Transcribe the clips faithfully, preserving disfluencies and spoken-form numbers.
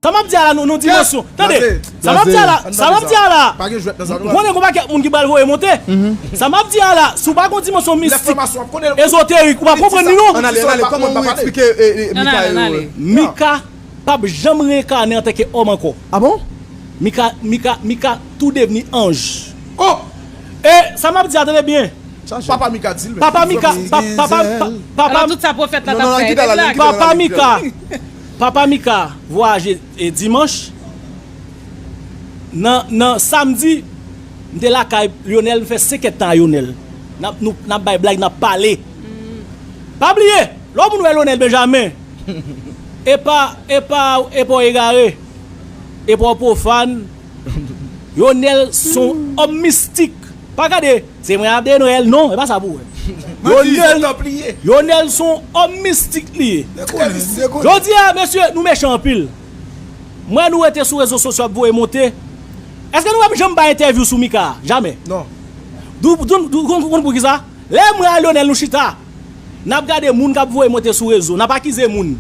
Sa m ap di a la, nou, nou dimansyon. Tande, sa m ap di a la, sa m ap di a la. Pa gen jwèt nan sa, nou. M konnen gon pakèt moun ki pral voye monte. Sa m ap di a la, si w pa gon dimansyon mistik, ezoterik, ou pa konprann li, non. Ann ale, ann ale, kòman ou eksplike, e, e, Mika yo? Mika p ap janm reenkane antanke òm ankò. Ah bon? Mika, Mika, Mika tou devni anj. Oh! E sa m ap di a, tande byen. Papa Mika di l, men. Papa Mika, pa- papa, pa- papa, Alò, tout sa pwofèt la t ap fè, e te blag. Papa Mika, Papa Mika vwayaje e dimanch. Nan, nan samdi, m te lakay Lionel, m fè senk èdtan a Lionel. N ap, nou, n ap bay blag, n ap pale. Pa bliye, lè w moun wè Lionel Benjamin, e pa, e pa, e pa w egare, e pa w pwofàn. Lionel s on òm mistik. Pa gade, se mwen ap de Noël, non, e pa sa pou wè. Lionel, Lionel s on òm mistik li ye. Jodi a, mesye, nou mechan anpil. Mwen, nou rete sou rezo sosyo ap voye monte. Èske nou wè m janm bay entèvyou sou Mika? Jamè. Non. Dou, dou, dou, konn, konn poukisa? Lè mwen a Lionel nou chita, n ap gade moun k ap voye monte sou rezo, n ap akize moun.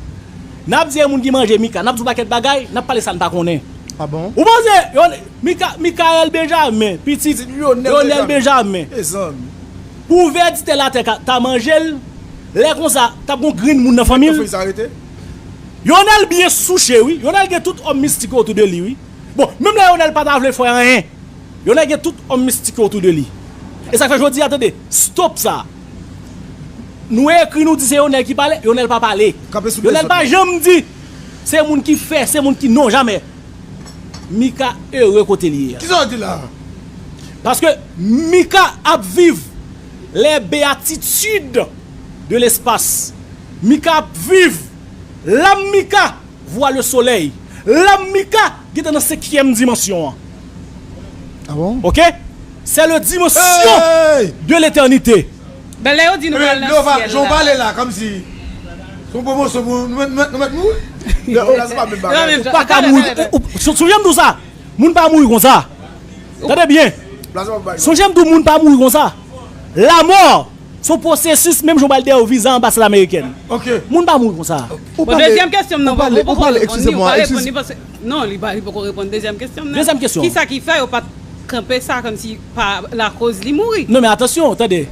N ap di e moun ki manje Mika, n ap di yon pakèt bagay, n ap pale sa n pa konnen. Ah bon? Ou panse, yo, Mika, Michael Benjamin, pitit Lionel Benjamin, pou vèditè latè ka- ta manje l, lè konsa, t ap gon grenn moun nan fanmi l. Lionel byen souche, wi. Lionel gen tout òm mistik yo otou de li, wi. Bon, menm lè Lionel pa ta vle fè anyen, Lionel gen tout òm mistik yo otou de li. E sa k fè jodi a, tande, stop sa. Nou ekri, nou di se Lionel ki pale, Lionel pa pale. Lionel pa janm di se moun ki fè, se moun ki non, jamè. Mika ere kote li ye a. Kisa w di la? Paske Mika ap viv les béatitudes de l'espace. Mika ap viv lam Mika. Vwa le solèy. Lam Mika gentan nan senkyèm dimansyon an. Ah bon? Ok? C'est le dimension de l'éternité. Ben, lè yo di nou pral nan syèl la. Jan w pale la, kòmsi se yon pwomosyon pou nou mèt, nou mèt, nou mèt mouri. Ou pa ka mouri. Sou jan m di w sa, moun pa mouri konsa. Tande byen. Sou jan m di w, moun pa mouri konsa. Lamò Se yon pwosesis, menm jan w pral dèyè yon viza anbasad amerikèn. Ok. Moun pa mouri konsa. Bon, dezyèm kesyon m nan, ou poko reponn li, ou pa reponn li, paske, non, li pa, li poko reponn dezyèm kesyon m nan. Dezyèm kesyon. Kisa ki fè yo pa t kanpe sa kòmsi pa lakoz li mouri? Non, men atansyon, tande.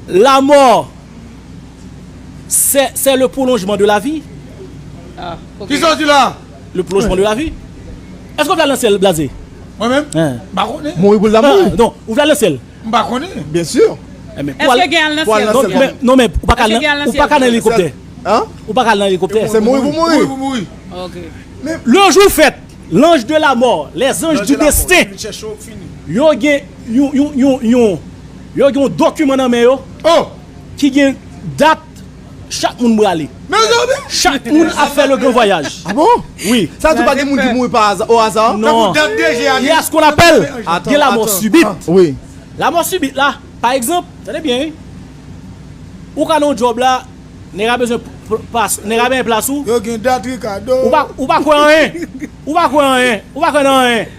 La mort, c'est, c'est le prolongement de la vie. Ah, ok. Kisa w di la? Le prolongement de la vie. Èske w pral nan syèl, Blaze? Mwen menm? M pa konnen. Mouri pou l ta mouri. Non, ou pral nan syèl. M pa konnen. Byen si. Èske gen al nan syèl? Non, men, non, men ou pa ka al nan, ou pa ka al nan elikoptè. Ou pa ka al nan elikoptè. Se mouri pou mouri. Mouri pou mouri. Ok. Le jour fèt, l'ange de la mort, les anges du destin, yo gen yon, yon, yon, yon, yo gen yon dokiman nan men yo ki gen dat chak moun prale. Chak moun ap fè le gran vwayaj. Ah bon? Wi. Sa di pa gen moun ki mouri pa aza, o aza? Non. Il y a ce qu'on appelle de la mort subite. Wi. La mort subite la, pa egzanp, tande byen, wi. Ou ka nan yon djòb la, nèg la bezwen plas, nèg la benyen plas ou. Yo gen dat, Ricardo. Ou pa, ou pa kwè anyen. Ou pa kwè anyen. Ou pa kwè nan anyen.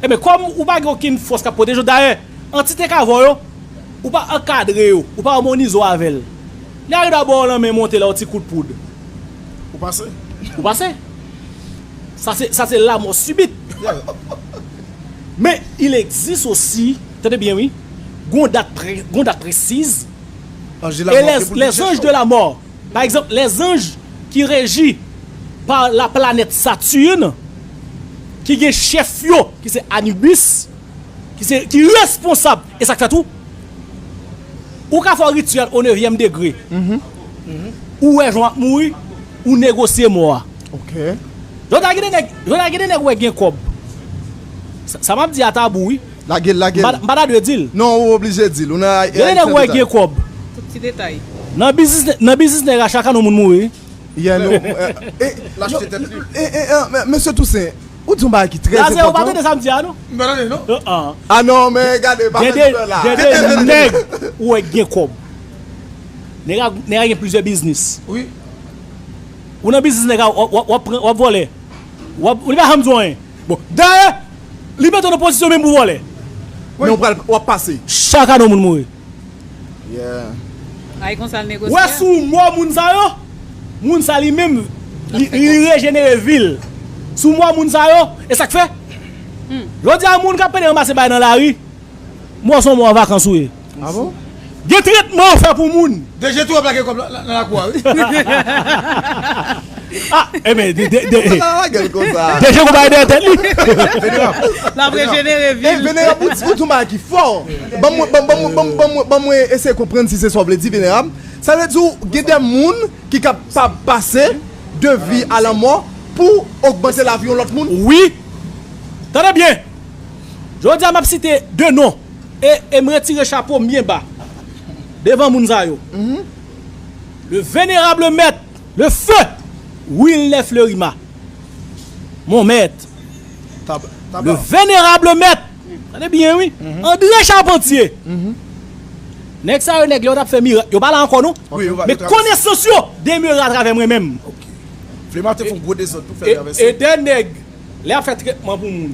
Ebyen, kòm ou pa gen okenn fòs k ap pwoteje w, dayè, antite k avè w yo, ou pa ankadre yo, ou pa amonize w avè l. Nèg la ba w lanmen monte la, yon ti kout poud. Ou pase. Ou pase. Sa se, sa se la mort subite. Men, il existe aussi, tande byen wi, gon dat pre, gon dat presiz. E les, les anges de la mort, pa egzanp, les anges ki reji pa la planète Saturne, ki gen chèf yo, ki se Anubis, ki se, ki responsab, e sa k fè tou, ou ka fè yon rityèl o nevyèm degre. Ou wè jan w ap mouri, ou negosye mò a. Ok. Jodi a gen de nèg, jodi a gen de nèg ou wè gen kòb. Sa, sa m ap di a tabou, wi. Lage l, lage l. M pa, m pa ta dwe di l. Non, ou oblije di l. Ou nan... Gen de nèg ou wè gen kòb. Tout ti detay. Nan biznis, nan biznis nèg la, chak ane yon moun mouri. Yeah, nou, eh, eh, eh, eh, eh, men, Mesye Toussaint, ou di yon bagay ki trè enpòtan. Blaze, ou pa tande sa m di a, non? M pa tande, non. Ah non, men gade, pa fè di la. Gen de nèg ou wè gen kòb. Nèg la, nèg la gen plizyè biznis. Wi. Ou nan biznis nèg la, w ap, w ap, w ap pran, w ap vòlè. W ap, li pa janm di w anyen. Bon, dayè, li mete w nan pozisyon menm pou vòlè. Men w pral, w ap pase. Chak ane yon moun mouri. Yeah. Ay konsa l negosye. Wè si w mò moun sa yo, moun sa li menm, Li, li rejenere vil. Sou mò moun sa yo, e sa k fè? Jodi a, moun k ap pede ranmase bay nan lari, mò se yon mò vakans ou ye. Ah bon? Gen tretman yo fè pou moun. D G tou ap lage kòb nan lakou a, wi. Ah, e men, de, de, de, Sa la gèl konsa. D G gon bagay dèyè tèt li. L ap rejenere vil. Venerab, ou di, ou di yon bagay ki fò. Ban mwen, ban, ban mwen, ban mwen, ban mwen, ban mwen eseye konprann si se sa w vle di, Venerab. Sa vle di w gen de moun ki kapab pase de vi a lanmò pou ogmante lavi yon lòt moun? Wi. Tande byen. Jodi a, m ap site de non. E, e m retire chapo m byen ba devan moun sa yo. Le vénérable maître, le feu Wilner Fleurima. Mon maître. Le vénérable maître. Tande byen, wi. André Charpentier. Nèg sa yo, nèg yo t ap fè mirak. Yo pa la ankò, non. Men konesans yo demere atravè mwen menm. Flema te fè yon gwo dezòd pou fè travèse. E de nèg, lè y ap fè tretman pou moun,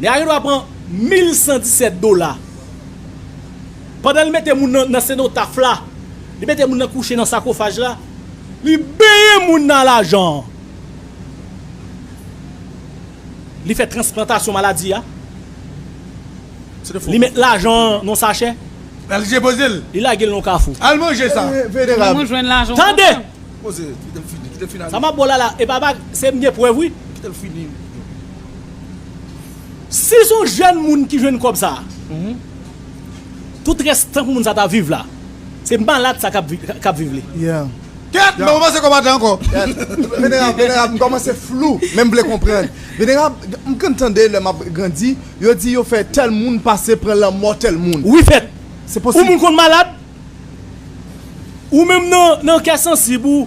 nèg la gen dwa pran mil san disèt dola. Pandan l mete moun nan, nan senotaf la, li mete moun nan kouche nan sakofaj la, li benyen moun nan lajan. Li fè transplantasyon maladi a. Li met lajan nan sachè. L al depoze l. Li lage l nan kafou. Al manje sa. Venerab. Tande! Poze, kite l fini, kite l fini. Sa m ap ba w la la, e pa bag, se m gen prèv, wi. Kite l fini. Si se yon jèn moun ki jwenn kòb sa a, tout rès tan pou moun sa ta viv la, se malad sa k ap vi-, k ap viv li. Kèt, men w panse kòb atan ankò. Venerab, venerab, m kòmanse flou, men m vle konprann. Venerab, m konn tande lè m ap grandi, yo di yo fè tèl moun pase pran lanmò tèl moun. Wi, fèt. Se posib. Ou moun konn malad, ou menm nan, nan kè sansib ou,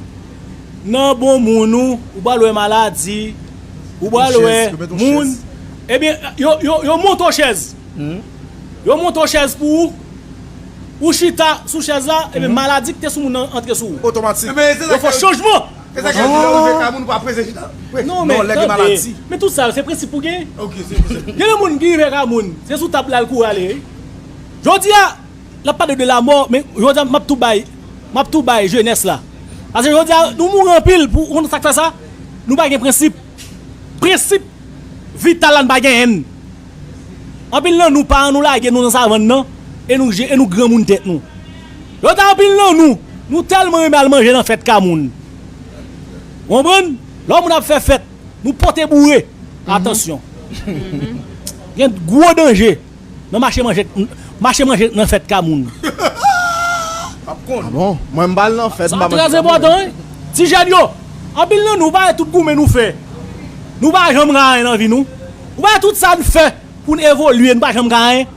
nan bon moun ou, ou pral wè maladi, ou pral wè moun. Ebyen, yo, yo, yo monte w chèz. Yo monte w chèz pou ou, ou chita sou chèz la, ebyen, maladi ki te sou moun nan antre sou ou. Otomatik. Yo fè chanjman. E sa k fè lè w rive kay moun ou pa prese chita. Non, men lè gen maladi. Men tout sa yo, se prensip pou genyen. Gen de moun ki rive kay moun, se sou tab la l kouri ale, wi. Jodi a, l ap pale de lamò, men jodi a, m ap tou bay, m ap tou bay jenès la. Paske jodi a, nou mouri anpil pou, ou konn sa k fè sa? Nou pa gen prensip. Prensip vital la, nou pa genyen l. Anpil nan nou, paran nou lage nou nan savann nan, e nou je-, e nou granmoun tèt nou. Jodi a, anpil nan nou, nou tèlman renmen al manje nan fèt ka moun. Ou konprann? Lè yon moun ap fè fèt, nou pote boure. Atansyon. Gen gwo danje nan mache manje, mache manje nan fèt ka moun. Ah bon? Mwen, m pa al nan fèt, m pa manje ka moun. Sa trè enpòtan, wi. Ti jèn yo, anpil nan nou, ou pa wè tout goumen nou fè. Nou pa janm ka anyen nan vi nou. Ou pa wè tout sa n fè pou n evolye, nou pa janm ka anyen.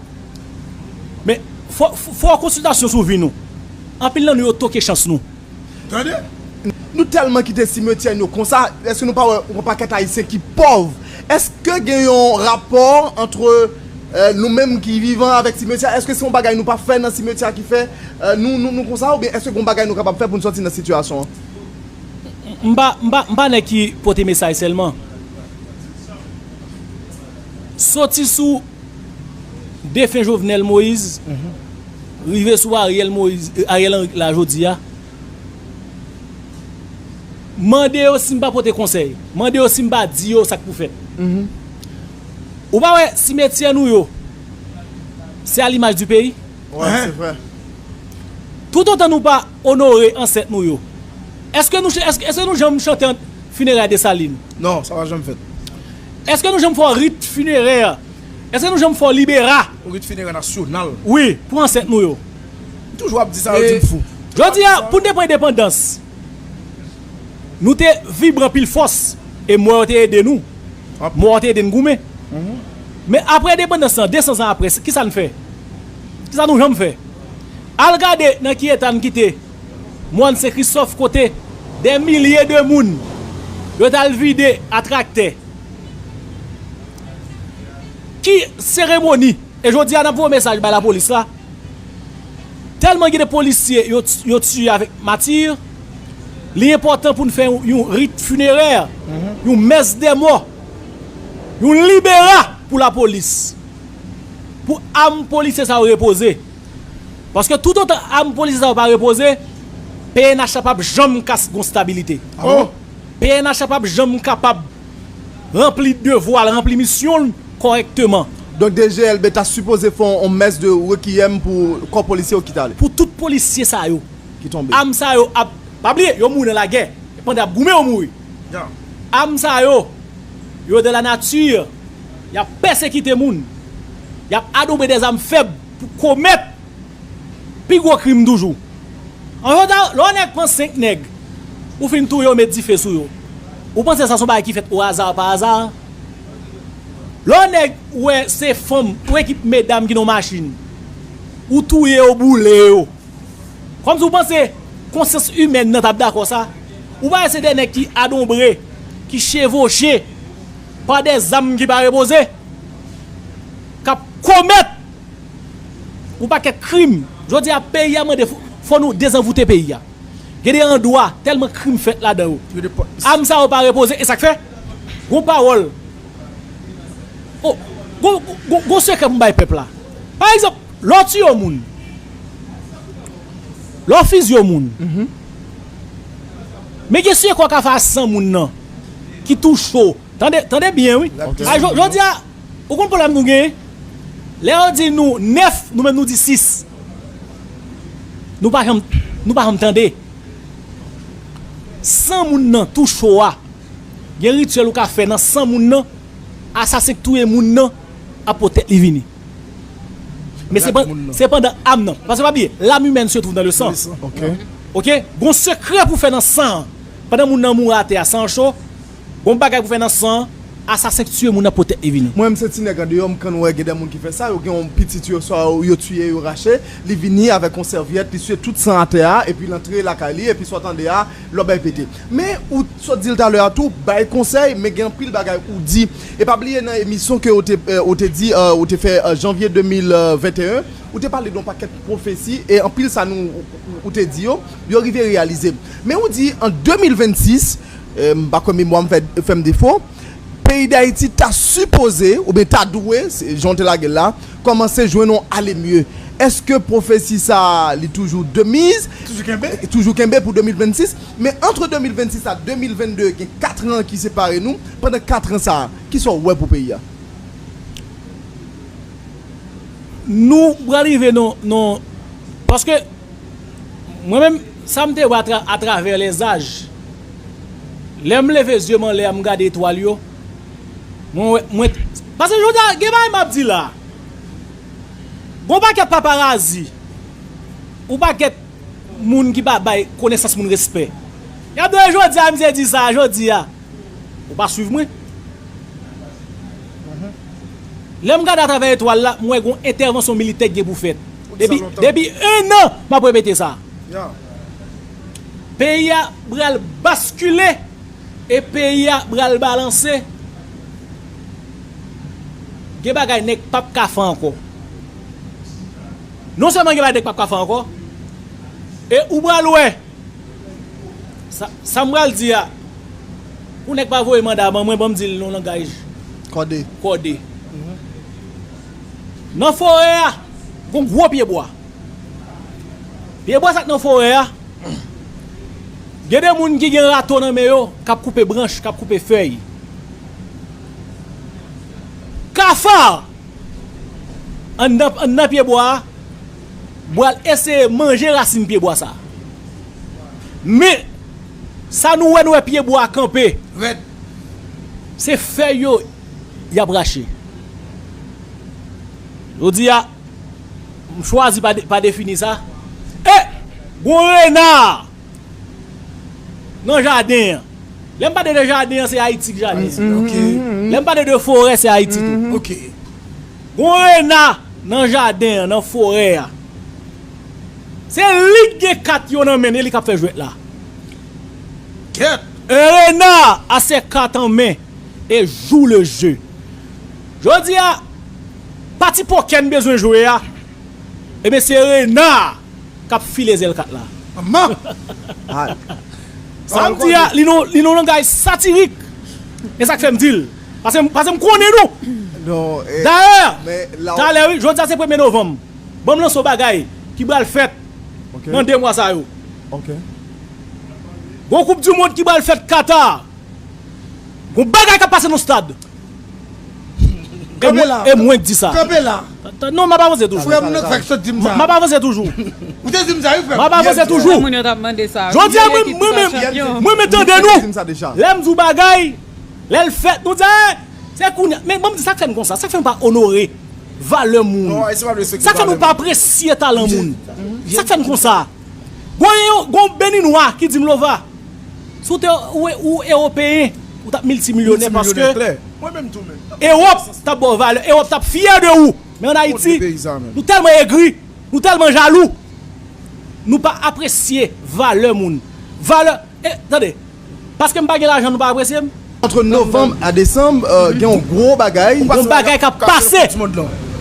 Men, fò, fò, fò konsiltasyon sou vi nou. Anpil nan nou yo toke chans nou. Tande? Nou tèlman kite simetyè nou konsa, èske nou pa wè yon pakèt Ayisyen ki pòv? Èske gen yon rapò ant, eh, nou menm ki vivan avèk simetyè? Èske se yon bagay nou pa fè nan simetyè ki fè, eh, nou, nou, nou konsa? Oubyen èske gen yon bagay nou kapab fè pou n sòti nan sitiyasyon an? M pa, m pa, m pa nèg ki pote mesaj sèlman. Soti sou defen Jovenel Moïse, rive sou Ariel Moïse, eh, Ariel Henry la jodi a. Mande yo si m pa pote konsèy. Mande yo si m pa di yo sa k pou fèt. Ou pa wè simetyè nou yo, se a limaj di peyi? Wè, se vrè. Toutotan nou pa onore ansèt nou yo, èske nou, èske, èske nou janm chante finerè Desalin? Non, sa pa janm fèt. Èske nou janm fè rit finerè? Èske nou janm fè libera? Yon rit finerè nasyonal. Wi, pou ansèt nou yo. M toujou ap di sa, yo di m fou. Jodi a, pou n te pran endepandans, nou te vibre anpil fòs, e mò yo te ede nou. Mò yo te ede n goumen. Men apre endepandans lan, de san zan apre, kisa n fè? Kisa nou janm fè? Al gade nan ki eta n kite Mòn Sen Kristòf, kote dè milye de moun yo t al vide a traktè. Ki seremoni? E jodi a, n ap voye mesaj bay lapolis la. Tèlman gen de polisye yo, yo tiye avèk mati, li enpòtan pou n fè yon, yon rit finerè, yon mès dè mò, yon libera pou lapolis. Pou am polisye sa yo repoze. Paske toutotan am polisye sa yo pa repoze, P N H la p ap janm ka gon stabilite. Ah bon? P N H la p ap janm kapab ranpli devwa l, ranpli misyon l kòrèkteman. Donk, D G L B ta sipoze fè yon mès de requiem pou kò polisye yo ki t ale. Pou tout polisye sa yo. Ki tonbe. Am sa yo ap, pa bliye, yo mouri nan lagè. Pandan y ap goumen, yo mouri. Am sa yo, yo de la nature, y ap pèsekite moun. Y ap adobe dèzam fèb pou komèt pi gwo krim toujou. An jodi a, lè yon nèg pran senk nèg, ou fin touye yo, met dife sou yo. Ou panse sa se yon bagay ki fèt o aza, pa aza? Lè yon nèg, ou wè se fanm, ou ekip medam ki nan yon machin, ou touye yo, boule yo. Kòmsi ou panse konsyans imèn nan t ap dakò sa? Ou pa wè se de nèg ki adonbre, ki chevoche pa de zam ki pa repoze, k ap komèt yon pakèt krim. Jodi a, peyi a mande fò, fò nou dezanvoute peyi a. Gen de andwa, tèlman krim fèt ladan yo. Am sa yo pa repoze, e sa k fè? Gon pawòl. Oh, gon, gon, gon, gon sekrè pou m bay pèp la. Pa egzanp, lè w tiye yon moun, lè w fizye yon moun, men gen sekrè w ka fè a san moun nan ki tou cho. Tande, tande byen, wi. Ok. A, jodi a, ou konn pwoblèm nou genyen? Lè yo di nou nèf, nou menm nou di sis. Nou pa janm, nou pa janm tande. San moun nan tou cho a. Gen rityèl ou ka fè nan san moun nan, asasen k touye moun nan ap pot tèt li vini. Men se pandan am nan. Paske pa bliye, l'âme humaine se trouve dans le sang. Ok. Ok? Gon sekrè pou fè nan san an. Pandan moun nan mouri atè a, san an cho, gon bagay pou fè nan san an, asasen k tiye moun nan pot tèt li vini. Mwen menm se ti nèg andeyò, m konn wè gen de moun ki fè sa, yo gen yon pitit yo, swa yo tiye, yo rache, li vini avèk yon sèvyèt, li siye tout san atè a, epi l antre lakay li, epi sa w tande a, lòbèy pete. Men ou sot di l talè a tou, bay konsèy, men gen anpil bagay ou di. E pa bliye nan emisyon ke ou te, eh, ou te di, eh, ou te fè, eh, janvye de mil venteyen, ou te pale de yon pakèt pwofesi, e anpil sa nou, ou te di yo, yo rive reyalize. Men ou di an de mil vennsis, eh, m pa kwè memwa m fè, fè m defo, peyi Dayiti ta sipoze, oubyen ta dwe, se jan w te lage l la, kòmanse jwenn yon ale mye. Èske pwofesi sa a, li toujou de miz? Toujou kenbe? Toujou kenbe pou de mil vennsis. Men antre de mil vennsis a de mil vennde, gen kat an ki separe nou. Pandan kat an sa a, kisa w wè pou peyi a? Nou pral rive nan, nan, paske mwen menm, sa m te wè atra-, atravè lèzaj, lè m leve zye m anlè a, m gade etwal yo, mwen wè, mwen, paske jodi a, gen bagay m ap di la, gon pakèt paparazi, ou pakèt moun ki pa bay konesans moun respè. Y ap di, jodi a, misye di sa, jodi a. Ou pa swiv mwen? Lè m gade atravè etwal la, m wè gon entèvansyon militè ki gen pou fèt. Depi, depi en an, m ap repete sa. Peyi a pral baskile e peyi a pral balanse. Gen bagay nèg p ap ka fè ankò. Non sèlman gen bagay nèg p ap ka fè ankò, e ou pral wè. Sa, sa m pral di a, pou nèg pa voye manda ban mwen, ban m di l nan langaj kòde. Kòde. Nan forè a, gon gwo pyebwa. Pyebwa sa k nan forè a, gen de moun ki gen rato nan men yo, k ap koupe branch, k ap koupe fèy. Kafa! Anndan, anndan pyebwa a, pral eseye manje rasin pyebwa sa a. Men, sa nou wè, nou wè pyebwa a kanpe. Rèd. Se fèy yo y ap rache. Jodi a, m chwazi pa de-, pa defini sa. E, gon rena! Nan jaden an. Lè m pale de jaden an, se Ayiti k jaden an. Ok. Lè m pale de forè, se Ayiti tou. Ok. Gon rena nan jaden an, nan forè a. Se li k gen kat yo nan men l, e li k ap fè jwèt la. Kèt! Un renard a ses cartes en main et joue le jeu. Jodi a, pati pokè n bezwen jwe a, ebyen se rena k ap file zèl kat la. Manman! Sa m di a, li nan, li nan langaj satirik. E sa k fè m di l. Paske, paske m konnen nou. Non, eh, dayè, men la w- talè, wi, jodi a se premye novanm. Ban m lanse yon bagay ki pral fèt nan de mwa sa yo. Ok. Gon koup di mond ki pral fèt Kata. Gon bagay k ap pase nan stad. E mwen, e mwen k di sa. Kanpe la. Non, m ap avanse toujou. Frè m nan k fèk sot di m sa. M ap avanse toujou. Ou te di m sa, wi, frè m. M ap avanse toujou. Moun yo t ap mande sa. Jodi a, mwen, mwen menm, mwen menm tande nou. Lè m di w bagay, lè l fèt, nou di, "Eh, se kounye a." Men ban m di sa k fè n konsa. Sa k fè n pa onore valè moun. Sa k fè nou pa apresye talan moun. Sa k fè n konsa. Gon, gon Beninwa ki di m, "Lova, si w te, ou, ou ewopeyen, ou t ap miltimilyonè paske Ewòp t ap ba w valè, Ewòp t ap fyè de ou." Men ann Ayiti, nou tèlman egri, nou tèlman jalou, nou pa apresye valè moun. Valè, e, tande, paske m pa gen lajan, nou pa apresye m? Ant novanm a desanm, euh, gen yon gwo bagay. Yon bagay k ap pase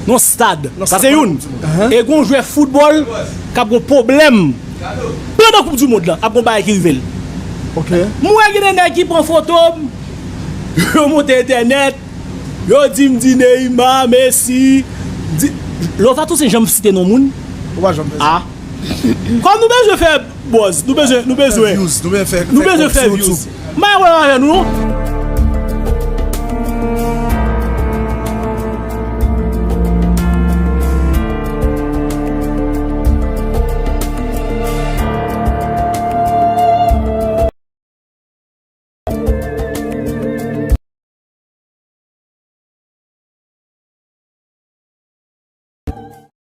nan stad. Sa se youn. E gon jwè foutbòl k ap gon pwoblèm. Pandan Koup di Mond lan, ap gon bagay ki rive l. M wè gen de nèg ki pran foto m, yo monte entènèt, yo di m di Neymar, Messi, di, Lova Toussaint janm site non moun. Ou pa janm fè sa. Ah. Kòm nou bezwen fè buzz, nou bezwen, nou bezwen, nou bezwen fè views. M pa wè avè nou non.